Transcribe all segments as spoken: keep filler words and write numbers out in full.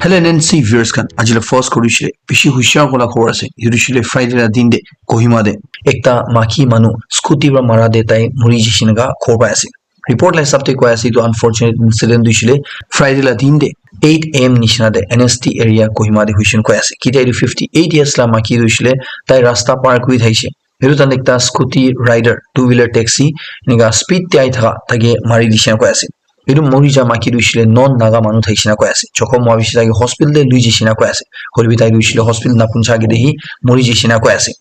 Hello N N C viewers khan, ajila first kori shile bishi hushar kola khobor ase. Yuri shile Friday la din de Kohima de ekta maki manu scooty para mara de tai muri jishi naga khobor pai ase. Report la hisab te koi ase etu unfortunate incident tu shile Friday la din de eight a m nishina de N S T area Kohima de huishin koi ase. Kitia etu fifty eight years la maki tu shile tai rasta par kuri thaishe. Etu tan ekta scooty rider, two wheeler taxi enika speed te ai thaka take mari dishi na koi ase. Etu muri ja maki tu shile non naga manu thaishe na koi ase. Jokhom hua bishi take hospital te lui jishi na koi ase. Hoilebi tai tu shile hospital na puncha ke de hi muri jishi na koi ase.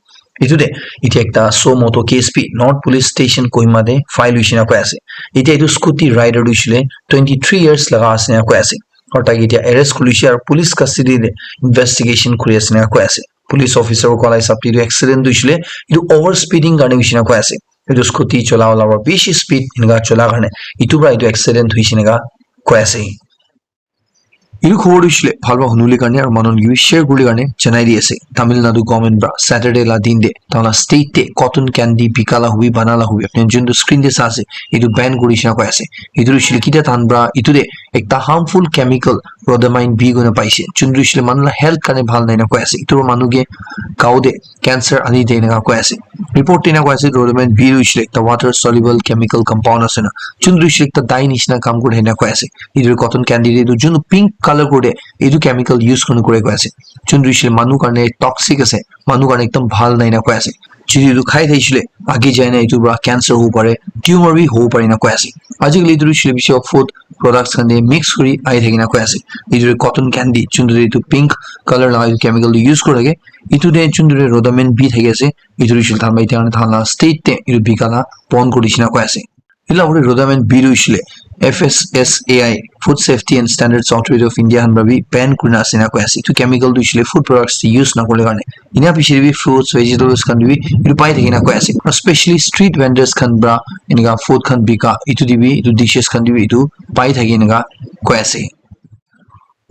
Etu de etia ekta suo moto case bi North Police Station Kohima de file hoishe na koi ase. Etia etu scooty rider tu shile twenty three years laga ase na koi ase. Aru tai ke etia arrest kuri she aru police custody de investigation kuri ase na koi ase. Police officer koa la hisab te etu accident tu shile etu over speeding karne hoishe na koi ase. Etu scooty chola wala para bishi speed enika chola karne etu para etu accident hoishe enika koi ase. Etu khobor tu shile bhal para hunibole karne aru manu khan ke bi share kuribole karne janai di ase. Tamil Nadu government para Saturday la din de tahan la state te cotton candy bika la hobi bana la hobi apni jun tu screen te sa ase etu ban kuri shina koi ase. Etu tu shile kitia tahan para etu de ekta harmful chemical rhodamine B koi na paishe. Jun tu shile manu la health karne bhal nai na koi ase. Etu para manu ke gao de cancer ani de enika koi ase. Report te enika koi ase rhodamine B tu shile ekta water soluble chemical compound ase na. Jun tu shile ekta dye nishina kam kure enika koi ase. Etu cotton candy de etu jun pink color kure de etu chemical use kuri kure koi ase. Jun tu shile manu karne toxic ase. Manu karne ekdam bhal nai na koi ase. Jodi etu khai thai shile age jai na etu para cancer hobo pare, tumor bi hobo pare na koi ase. Ajikali etu tu shile bishi food products khan de mix kuri ai thaki na koi ase. Etu cotton candy jun tu etu pink color laga etu chemical tu use kuri thake. Etu de jun tu rhodamine B thaki ase. Etu tu shile tahan para etia tahan la state te etu bika la bon kuri dishi na koi ase. Etu la pore rhodamine B tu shile F S S A I, Food Safety and Standards Authority of India khan para bi ban kurina ase na koi ase. Etu chemical tu shile food products te use na kuribole karne. Ena piche te bi fruits, vegetables khan te bi etu pai thaki na koi ase. Aru specially street vendors khan para enika food khan bika etu te bi etu dishes khan te bi etu pai thaki enika koi ase.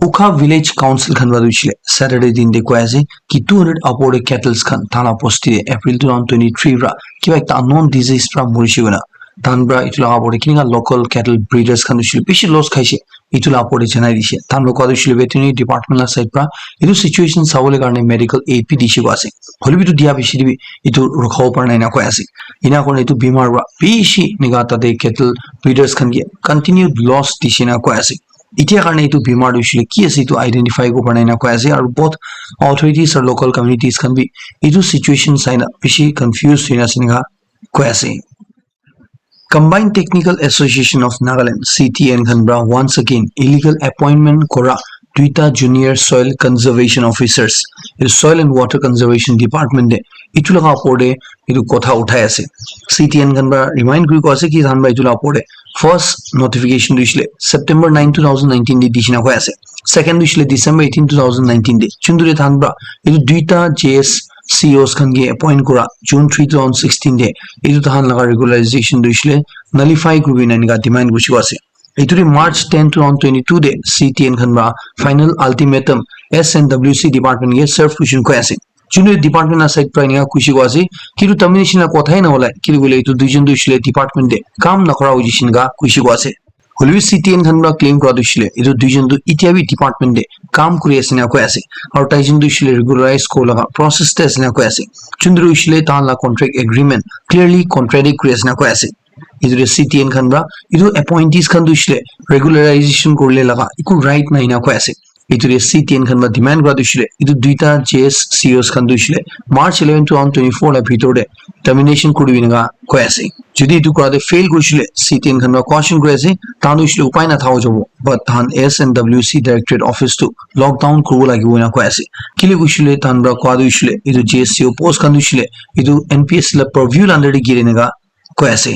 Ukha Village Council khan para tu shile Saturday din de koi ase ki two hundred upor de cattles khan tahan la bosti de April two thousand twenty three para kiba ekta unknown disease para muri she koi na. Tahan para etu laga upor de kinika local cattle breeders khan tu shile bishi loss khaishe. Etu la upor de janai dishe. Tahan para koi tu shile veterinary department la side para etu situation sabole karne medical aid bi dishe koi ase. Hoilebi etu dia piche te bi etu rukha bo para nai na koi ase. Ena kurina etu bimar para bishi enika tate cattle breeders khan ke continued loss dishe na koi ase. Etia karne etu bimar tu shile ki ase etu identify kuri bo para nai na koi ase. Aru both authorities aru local communities khan bi etu situation sai na bishi confused hoi na ase enika koi ase. Combined Technical Association of Nagaland, C T N khan para once again illegal appointment kura duita junior soil conservation officers, etu soil and water conservation department de etu laga upor de etu kotha uthai ase. C T N khan para remind kuri koi ase ki tahan para etu laga upor de first notification tu shile September nine two thousand nineteen de dishi na koi ase. Second tu shile December eighteen two thousand nineteen de. Jun tu de tahan para etu duita J S C Os khan ke appoint kura June three two thousand sixteen de etu tahan laga regularization tu shile nullify kuri na enika demand kuri ase. Etu de March ten two thousand twenty two de C T N khan para final ultimatum S and W C department ke serve kuri koi ase. Jun tu department la side para enika koi she koi ase ki etu termination la kotha hi na ulai ki bole etu duijon tu shile department de kam na kura hoi jishe enika koi she koi ase. Hoilebi C T N khan para claim kura tu shile etu duijon tu etia bi department de kam kuri ase na koi ase. Aru taijon tu shile regularize kura laga process te ase na koi ase. Jun tu shile tahan la contract agreement clearly contradict kuri ase na koi ase. Etu de C T N khan para etu appointees khan tu shile regularization kurile laga eku right nai na koi ase. Etu de C T N khan para demand kura tu shile etu duita J S C Os khan tu shile March eleven two thousand twenty four la bhitor de termination kuri dibi enika koi ase. Jodi etu kura te fail kuri shile C T N khan para caution kuri ase, tahan tu shile upai na thaka jabo, but tahan S and W C directorate office tu lockdown kuribo lagibo enika koi ase. Kile koi shile tahan para koi tu shile etu J S C O post khan tu shile etu N P S C la purview la under de gire enika koi ase.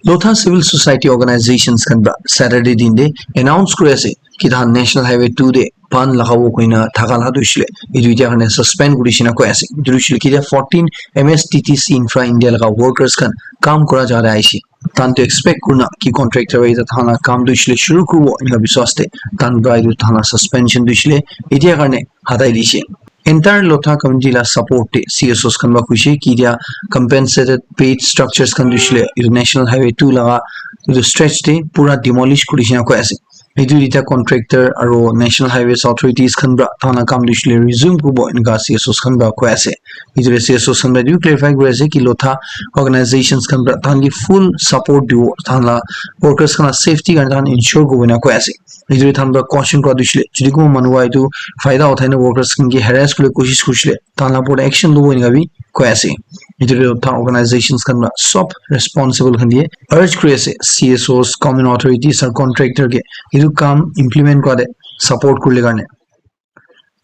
Lotha Civil Society Organizations khan para Saturday din de announce kuri ase ki tahan National Highway two de ban lagabo koina thaka la tu shile etu etia karne suspend kuri shina koi ase. Etu tu shile ki fourteen M S T T C Infra India laga workers khan kam kura jaga de aishe. Tahan tu expect kurina ki contractor para etia tahan la kam tu shile shuru kuribo enika biswas de tahan para etu tahan la suspension tu shile etia karne hatai dishe. Entire Lotha community la support te C S Os khan para koishe ki etia compensated paid structures khan tu shile etu National Highway two laga etu stretch te pura demolish kuri shina koi ase. Etu eta contractor aro National Highways Authorities khan pra tahan la kam tu hoishe le resume kuribo enika C S Os khan pra koi ase. Etu le C S Os khan pra etu clarify kuri ase ki lotha organizations khan pra tahan ki full support dibo, tahan la workers khan la safety karne tahan ensure kuribo ena koi ase. Etu tahan pra caution kura tu hoishe le jodi kunba manu pra etu faida uthai na workers khan ki harass kuribole koshish kurishe le tahan la opor te action lobo enika bi koi ase. Etu te tha organizations khan pra sob responsible khan ke urge kuri ase, C S Os, government authorities aro contractor ke etu kam implement kura te support kurile karne.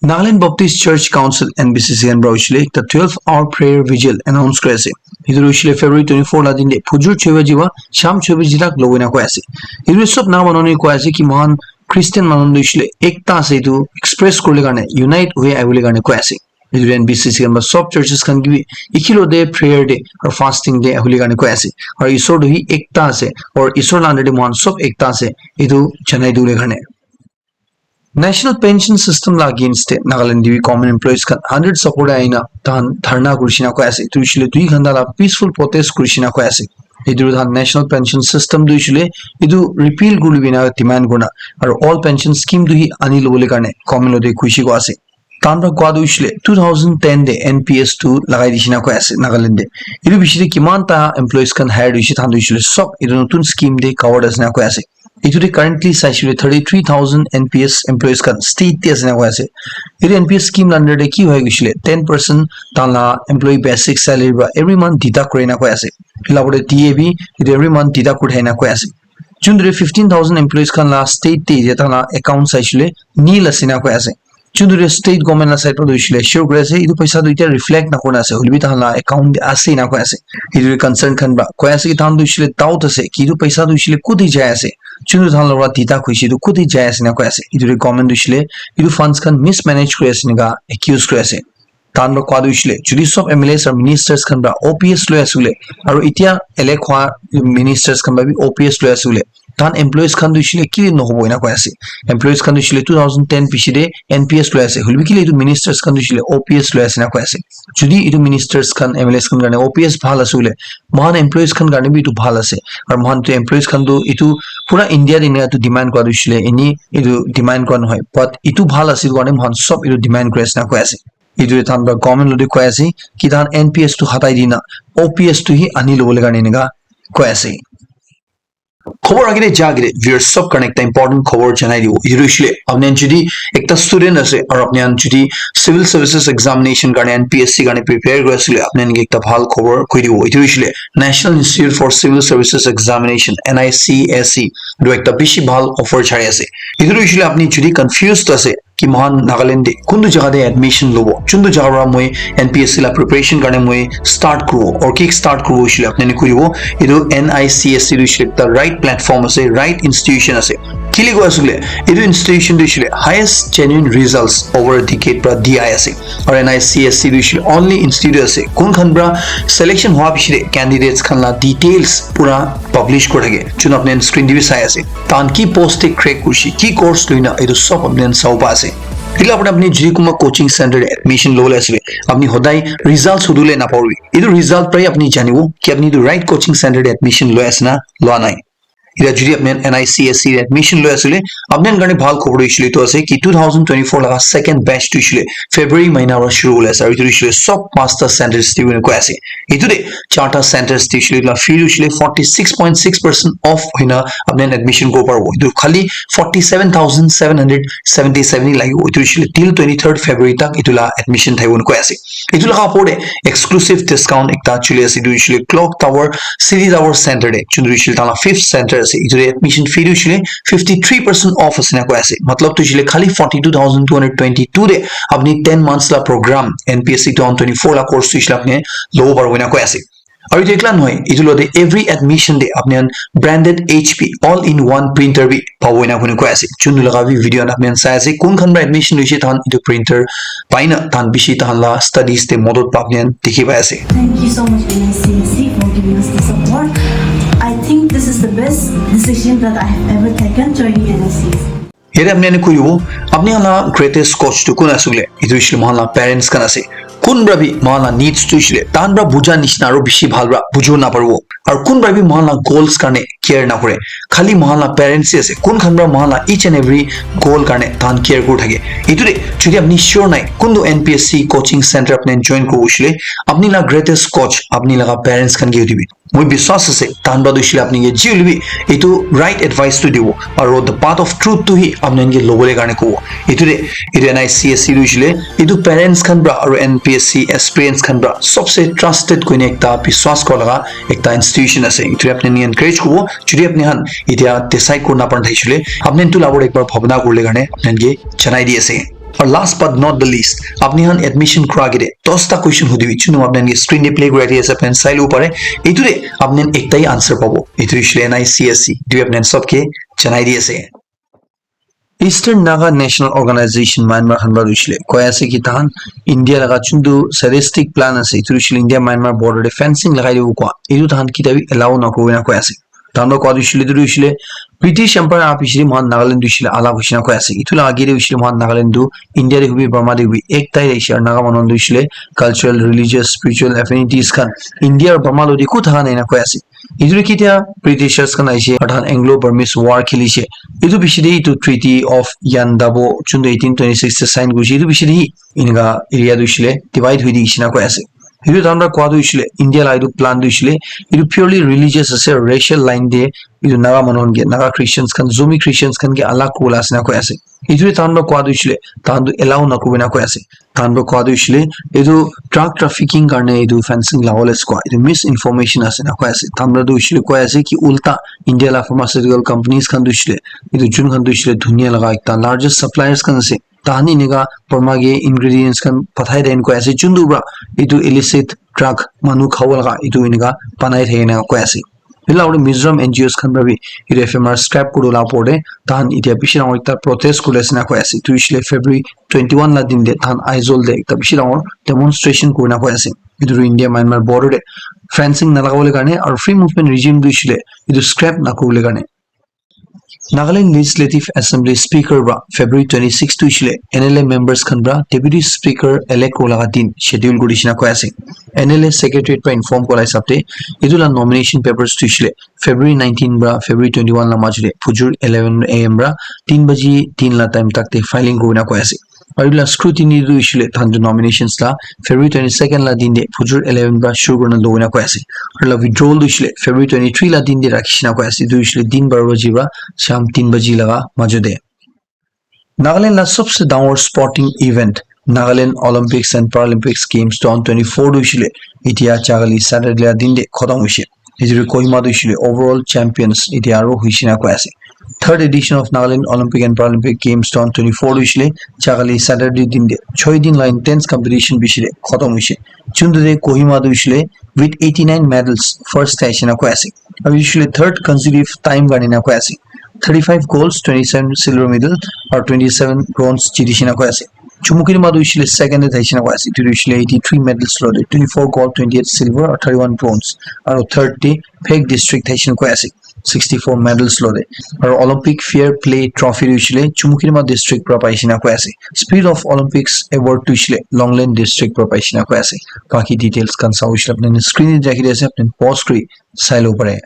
Nagaland Baptist Church Council, N B C C khan pra hoishe le ekta twelve hour prayer vigil announce kuri ase. Etu hoishe le February twenty-four la din te phujur choi baji pra sham choi baji tak lobo ena koi ase. Etu sob Naga manu khan ke koi ase ki moikhan Christian manu khan tu hoishe le ekta ase, etu express kurile karne, unite hoi ahibole karne koi ase. Etu N B C C khan pra sob churches khan ke bi ekilok te prayer te aro fasting te ahibole karne koi ase. Aro Isor tu hi ekta ase, aro Isor la under te moikhan sob ekta ase, etu janai dibole karne. National pension system la against te Nagaland te bi government employees khan hundred support ahina tahan dharna kurishe na koi ase. Etu hoishe le dui ghanta la peaceful protest kurishe na koi ase. Etu tahan national pension system tu hoishe le etu repeal kuribi na demand kurina, aro all pension scheme tu hi ani lobole karne government logote kuishe koi ase. Tahan pra koi tu hoishe le two thousand ten te N P S tu lagai dishe na koi ase Nagaland te. Etu bishi te kiman ta employees khan hire hoishe tahan tu hoishe le sob etu notun scheme te covered ase na koi ase. Etu te currently saishe le thirty-three thousand N P S employees khan state te ase na koi ase. Etu N P S scheme la under te ki hoi hoishe le ten percent tahan la employee basic salary pra every month deduct kure na koi ase. Etu la opor te D A bi etu every month deduct kuri thai na koi ase. Jun tu fifteen thousand employees khan la state te je tahan la account saishe le nil ase na koi ase. Jun tu state government la side pra tu hoishe le sure kuri ase, etu paisa tu etiya reflect na kurina ase, hoilebi tahan la account te ase na koi ase. Etu concern khan pra koi ase ki tahan tu hoishe le doubt ase ki etu paisa tu hoishe le kuti jai ase, jun tu tahan la pra deduct hoishe etu kuti jai ase na koi ase. Etu government tu hoishe le etu funds khan mismanage kuri ase enika accuse kuri ase. Tahan pra koi tu hoishe le jodi sob M L As aro ministers khan pra O P S loi ase bole, aro etiya elect hua ministers khan pra bi O P S loi ase bole, tahan employees khan tu hoishe le kile nohobo ena koi ase. Employees khan tu hoishe le two thousand ten piche te N P S loi ase, hoilebi kile etu ministers khan tu hoishe le O P S loi ase na koi ase. Jodi etu ministers khan, M L As khan karne O P S bhal ase bole, moikhan employees khan karne bi etu bhal ase. Aro moikhan tu employees khan tu etu pura India te ena etu demand kura tu hoishe le eni etu demand kura nohoi, but etu bhal ase etu karne moikhan sob etu demand kuri ase na koi ase. Etu tahan pra government logote koi ase ki tahan N P S tu hatai dina O P S tu hi ani lobole karne enika koi ase. Khobor agete ja agete viewers sob karne ekta important khobor janai dibo. Etu hoishe le apni khan jodi ekta student ase aro apni khan jodi civil services examination karne N P S C karne prepare kuri ase le apni khan ke ekta bhal khobor koi dibo. Etu hoishe le National Institute for Civil Services Examination, N I C S E, etu ekta bishi bhal offer chari ase. Etu hoishe le apni jodi confused ase ki moikhan Nagaland te kuntu jaga te admission lobo, juntu jaga para moi N P S C la preparation karne moi start kuribo or kick start kuribo hoishe le apni khan kuribo, etu N I C S E tu hoishe le ekta right platform ase, right institution ase. Kile koi ase koile, etu institution tu hoishe le highest genuine results over a decade para di ahi ase. Aru N I C S E tu hoishe le only institute ase kun khan para selection hua piche te candidates khan la details pura publish kuri thake, jun apni khan screen te bi sai ase. Tahan ki post te crack kurishe, ki course loina, etu sob apni khan sabo pa ase. Etu la opor te apni jodi kunba coaching center te admission lobole ase koile, apni hodai result sudule napahoribi. Etu result para apni janibo ki apni etu right coaching center te admission loi ase na loa nai. Etu jodi apni khan N I C S E te admission loi ase koile, apni khan karne bhal khobor hoishe le etu ase ki two thousand twenty-four laga second batch tu hoishe le February mahina para shuru hobole ase, aru etu hoishe le sob panchta centers te hoina koi ase. Etu te charta centers te hoishe le etu la fee hoishe le forty six point six percent off hoina apni khan admission kuribo paribo. Etu khali forty seven thousand seven hundred seventy seven hi lagibo. Etu hoishe le till twenty third February tak etu la admission thakibo koi ase. Etu laga opor te exclusive discount ekta choli ase. Etu hoishe le Clock Tower, City Tower Center te, jun tu hoishe le tahan la fifth center ase. Etu te admission fee tu hoishe le fifty three percent off ase na koi ase. Matlab tu hoishe le khali forty two thousand two hundred twenty two te apni ten months la program N P S C two thousand twenty-four la course tu hoishe le apni lobo paribo na koi ase. Aru etu ekla nohoi, etu logote every admission te apni khan branded H P all in one printer bi pabo ena koi kena koi ase. Jun tu laga bi video khan apni khan sai ase, kun khan para admission loise, tahan etu printer pai na tahan bishi tahan la studies te modot pa apni khan dikhi pai ase. Thank you so much, N I C S E, for giving us the support. I think this is the best decision that I have ever taken joining N I C S E. Yate apni khan koi dibo, apni khan la greatest coach tu kun ase koile, etu hoishe le moikhan la parents khan ase. Kun para bi moikhan la needs tu hoishe le, tahan para buja nishina aru bishi bhal para bujibo naparibo. Aru kun para bi mohan la goals karne care na kore. Khali mohan la parents he ase. Kun khan para mohan la each and every goal karne tahan care kuri thake. Itu de, jodi apni sure nai, kuntu N P S C coaching center apni join kuri ushile, apni la greatest coach, apni laga parents khan ke udibi. Moi biswas ase, tahan ba tu ushile apni ke ji ulibi, itu right advice tu dibo. Aru the path of truth tu hi apni ke lobole karne kobo. Itu de, itu N I C S C tu ushile, itu parents khan para aru N P S C experience khan para, sobse trusted koine ekta biswas kora laga ekta institution ase. Itu apni encourage kobo, jodi apni khan itia decide kori na pan thaisile, apni tu labor ekbar bhabna korle karne apni ke janai di ase. Aru last but not the least, apni khan admission kora agete dosta question hudibi, chunu apni ke screen te play kori ase, apni sai lo pare. Itu de apni ekta hi answer pabo. Itu ushile N I C S C, itu apni sob ke janai di ase. Eastern Naga National Organization Myanmar khan para ushile koi ase ki tahan India laga chuntu sadistic plan ase, itu ushile India Myanmar border de fencing lagai dibo koa, itu tahan kitabi allow na kori na koi ase. Tahan para koa tu ushile, itu ushile British Empire a pichete mohan Nagaland tu ushile alag hoishina koi ase. Itu la age de ushile mohan Nagaland tu India de hubi, Burma de hubi, ek tai de ushile Naga manu tu ushile cultural, religious, spiritual affinities khan India aru Burma lo de ku thaka nai na koi ase. Itu ketia Britishers khan aise, aru tahan Anglo-Burmese war khelishe. Itu pichete itu Treaty of Yandabo, chuntu eighteen twenty-six te sign kurishe. Itu pichete hi enika area tu ushile divide hoi di ishina koi ase. Itu tahan para koa tu ushile, India la itu plan tu ushile, itu purely religious ase, racial line de, itu Naga manu khan ke, Naga Christians khan, Zomi Christians khan ke alag kura ase na koi ase. Itu tahan para koa tu ushile, tahan tu allow na kuri na koi ase. Tahan para koa tu ushile, itu drug trafficking karne itu fencing lagole koa, itu misinformation ase na koi ase. Tahan para tu ushile koi ase ki ulta India la pharmaceutical companies khan tu ushile, itu jun khan tu ushile dunia laga ekta largest suppliers khan ase. Tahan enika Burma ke ingredients khan pathai den koi ase, chuntu para itu illicit drug manu khabo laga itu enika banai thake na koi ase. Etu la opor te Mizoram N G Os khan para bi etu F M R scrap kuri la opor te tahan etia bishi dangor ekta protest kuri ase na koi ase. Etu hoishe le February twenty one la din te tahan Aizawl te ekta bishi dangor demonstration kuri na koi ase. Etu tu India Myanmar border te fencing na laga bole karne aru free movement regime tu hoishe le etu scrap na kuri bole karne. Nagaland Legislative Assembly Speaker para February twenty six tu hoishe le N L A members khan para Deputy Speaker elect kura laga din schedule kuri dishina koi ase. N L A Secretariat para inform kura la hisab te, etu la nomination papers tu hoishe le February nineteen para February twenty one la majo te phujur eleven A M para tin baji tin la time tak te filing kurina koi ase. Aru etu la scrutiny tu hoishe le tahan tu nominations la February twenty second la din te phujur eleven para shuru kurina loina koi ase. Aru la withdrawal tu hoishe le February twenty three la din te rakhi shina koi ase. Etu hoishe le din baro baji para sham tin baji laga majo te. Nagaland la sabse dangor sporting event, Nagaland Olympics and Paralympics Games twenty twenty-four tu hoishe le etia jagali Saturday la din te khotom hoishe. Etu tu Kohima tu hoishe le overall champions etia aru hoishe na koi ase. Third edition of Nagaland Olympic and Paralympic Games twenty twenty-four tu hoishe le jagali Saturday din te choi din la intense competition bishi te khotom hoishe. Chuntu te Kohima tu hoishe le with eighty nine medals first te aishe na koi ase. Aru hoishe le third consecutive time karne na koi ase. Thirty five golds, twenty seven silver medal, aru twenty seven bronze jiti shina koi ase. Chumukedima tu hoishe le second te thaishe na koi ase. Etu tu hoishe le eighty three medals lo de, twenty four gold, twenty eight silver, aru thirty one bronze. Aru third te Phek district thaishe na koi ase. Sixty four medals lo de. Aru Olympic Fair Play Trophy tu hoishe le Chumukedima district para paishe na koi ase. Spirit of Olympics Award tu hoishe le Longland district para paishe na koi ase. Baki details khan sabo hoishe le apni screen te rakhi di ase, apni pause kuri sai lo pare.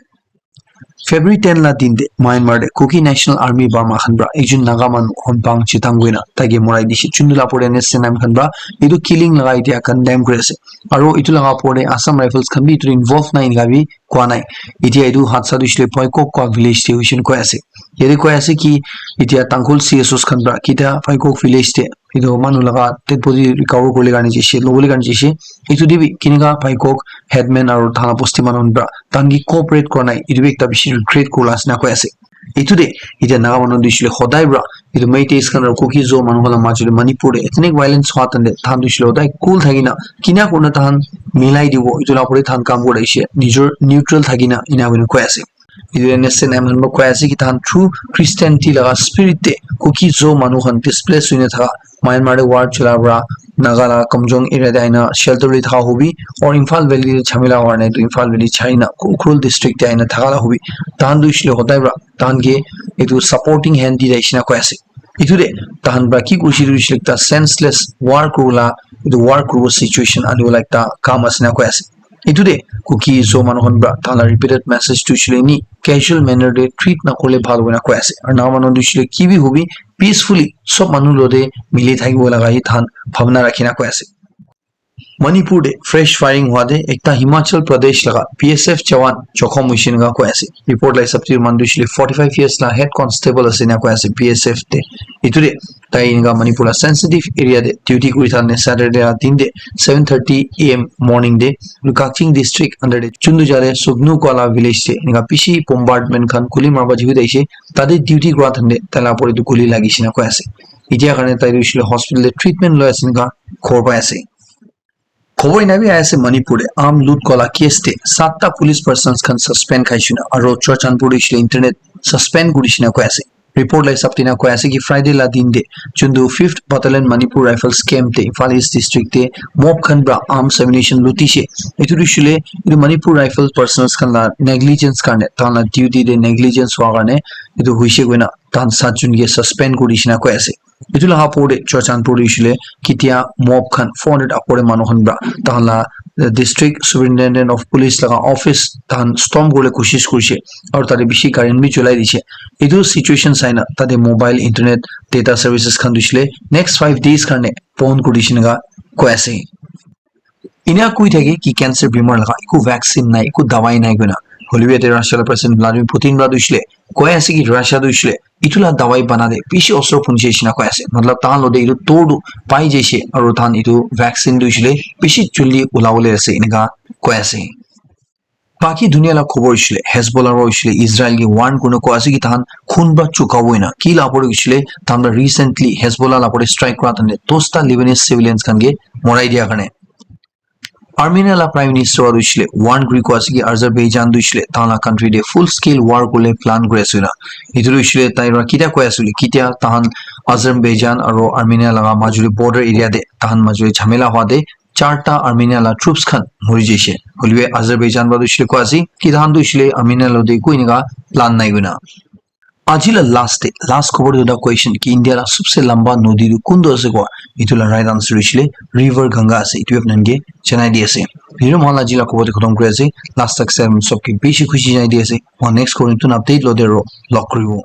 February ten la din te Myanmar te Kuki National Army Burma khan para ekjon Naga manu Honpang Chitang koina tai ke morai dishe. Chuntu la opor te N S C N M khan para etu killing laga etia condemn kuri ase. Aru etu laga opor te Assam Rifles khan bi etu involve nai enika bi koa nai. Etia etu hadsa tu hoishe le Phaikok koa village te hoishe koi ase. Yate koi ase ki etia Tangkhul C S Os khan para kitia Phaikok village te etu manu laga dead body recover kuribole karne jaise, lobole karne jaise. Etu te bi kenika Phaikok headman aru thana bosti manu khan para tahan ke cooperate kura nai, etu bi ekta bishi regret kuri la nishina koi ase. Etu te etia Naga manu tu hoishe le hodai para etu Meiteis khan aru Kuki Zo manu khan la majo te Manipur te ethnic violence hua time te tahan tu hoishe le hodai cool thaki na kina kurina tahan milai dibo, etu la opor te tahan kam kuri thakishe, nijor neutral thaki na ena koina koi ase. Etu N S C N M khan para koi ase ki tahan through Christianity laga spirit te Kuki Zo manu khan displace hoina thaka Myanmar te war chola para Naga laga Kamjong area te aina shelter te thaka hobi, or Imphal Valley te jhamela karne etu Imphal Valley chari na Ukhrul district te aina thaka la hobi, tahan tu hoishe le hodai para tahan ke etu supporting hand di thakishe na koi ase. Etu te tahan para ki kurishe tu hoishe le ekta senseless war kuribole, etu war kuribo situation anibo la ekta kam ase na koi ase. Etu te Kuki Zo manu khan para tahan la repeated message tu hoishe le ni casual manner te treat na kore le bhal hoina koi ase. Aru Naga manu tu hoishe le ki bi hobi peacefully sob manu lo te mili thakibo laga hi tahan bhabna rakhi na koi ase. Manipur te fresh firing hua te ekta Himachal Pradesh laga B S F jawan jokhom hoishe eneka koi ase. Report la hisab te manu tu hoishe le forty five years la head constable ase eneka koi ase B S F te. Etu te tai eneka Manipur la sensitive area te duty kuri thakane Saturday la din te seven thirty A M morning te Kakching district under te Chunduja te Sugnu Koala village te eneka bishi bombardment khan guli marwa jibi daise tate duty kura thakane tai la opor te guli lagise eneka koi ase. Etia karne tai tu hoishe le hospital te treatment loi ase eneka khobor pai ase. Khobor ena bi ahi ase Manipur te arm loot kola case te satta police persons khan suspend khaishe na aro Churachandpur te hoishe le internet suspend kurishe na koi ase. Report la hisab te na koi ase ki Friday la din te chundu fifth Battalion Manipur Rifles camp te Imphal East district te mob khan pra arms ammunition lutishe. Etu tu hoishe le etu Manipur Rifle persons khan la negligence karne tahan la duty te negligence hua karne etu hoishe koina tahan sat jun ke suspend kurishe na koi ase. Etu laga opor te Churachandpur te hoishe le ketia mob khan four hundred opor te manu khan pra tahan la district superintendent of police laga office tahan storm kore le koshish kurishe aru tate bishi gari khan bi cholai dishe. Etu situation sai na tate mobile, internet, data services khan tu hoishe le next five days karne bon kuri dishe eneka koi ase. Ena koi thake ki cancer bimar laga eku vaccine nai, eku dawai nai koina. Hoilebi yate Russia la President Vladimir Putin pra tu hoishe le koi ase ki Russia tu hoishe le etu la dawai bana te bishi osor punchi ase eneka koi ase. Matlab tahan lo te etu tor tu pai jaise aru tahan etu vaccine tu hoishe le bishi jaldi ulabole ase eneka koi ase. Baki dunia la khobor hoishe le Hezbollah pra hoishe le Israel ke warn kurina koi ase ki tahan khun pra chukabo ena. Ki la opor te hoishe le tahan pra recently Hezbollah la opor te strike kura tahan te dosta Lebanese civilians khan ke morai dia karne. Armenia la Prime Minister wa tu hoishe le warn kuri koi ase ki Azerbaijan tu hoishe le tahan la country te full scale war kore le plan kuri ase koina. Etu tu hoishe le tai pra ketia koi ase koile ketia tahan Azerbaijan aro Armenia laga majo te border area te tahan majo te jhamela hua te charta Armenia la troops khan mori jaise. Hoilebi Azerbaijan pra tu hoishe le koi ase ki tahan tu hoishe le Armenia lo te eku eneka plan nai koina. Aji la last te, last khobor tu ekta question ki India la sabse lamba nodi tu kuntu ase koa? Etu la right answer hoishe le River Ganga ase. Etu apni khan ke janai di ase. Etu moikhan la aji la khobor te khatam kuri ase. Last tak sai sob ke bishi khushi janai di ase. Moikhan next khobor notun update lo te aro log kuribo.